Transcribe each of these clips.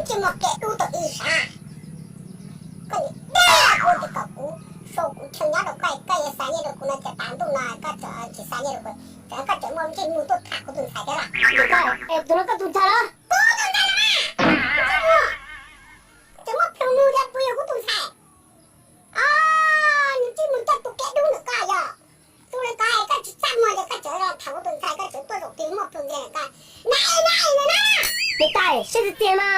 Tsis muaj kev dub tau ib sab. Koj niam dab, koj tsis kom kuv sau kuv chaw nyob rau koj, koj yuav xa nyiaj rau kuv no ces tas ntuj no koj tseem tsis xa nyiaj rau kuv, ces koj tseem muaj ntsej muag tuaj tham kuv tus ntxhais thiab los? Tus no koj tus ntxhais los? Kuv tus ntxhais los mas. Tseem muaj plhus nug tias puas yog kuv tus ntxhais. Nws tsis mus coj tus kev dub ntawm koj yog. Tus ntawd koj hais koj tsis txaj muag ces koj tseem los tham kuv tus ntxhais, koj tseem tuaj zaum twg muaj plhus ntiag ntawm koj. Nai nai nai na. Niam tais, siab tiag tiag mas.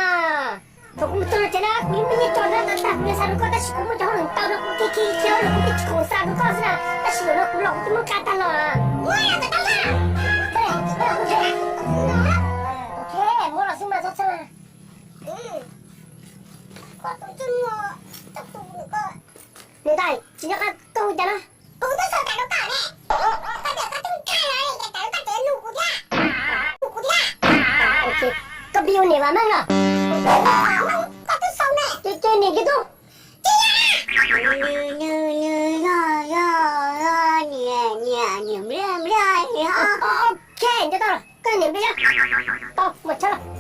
Thaum kuv mus txog tsev na kuv yeej muaj nyiaj tso na, tab sis kuv yuav xa rau koj tab sis kuv muaj cov hauj lwm ntau no kuv thiaj khiav khiav lawm kuv thiaj tsis khoom xa rau koj xwb na, tab sis zaum no kuv los kuv twb muab kab tag los. Muab los tau tau na. Muab los xwb mas txhob txhawj. Koj tus ntsej muag, koj tus, niam tais tsis nco qab koj hu cas na. Kuv twb sau tas rau koj ne. Koj tias koj twb nkag los li cas rau koj tseem nug kuv thiab. Nug kuv thiab. Koj npis ua niam Vam Meej los? Koj twb sau ne. Ces niam kis tub. Tsis yog na. Yog, yog, yog niam, niam, niam npliaj, npliaj. Ok, nco tau los, koj niam npliaj. Tau, mus tshawb los.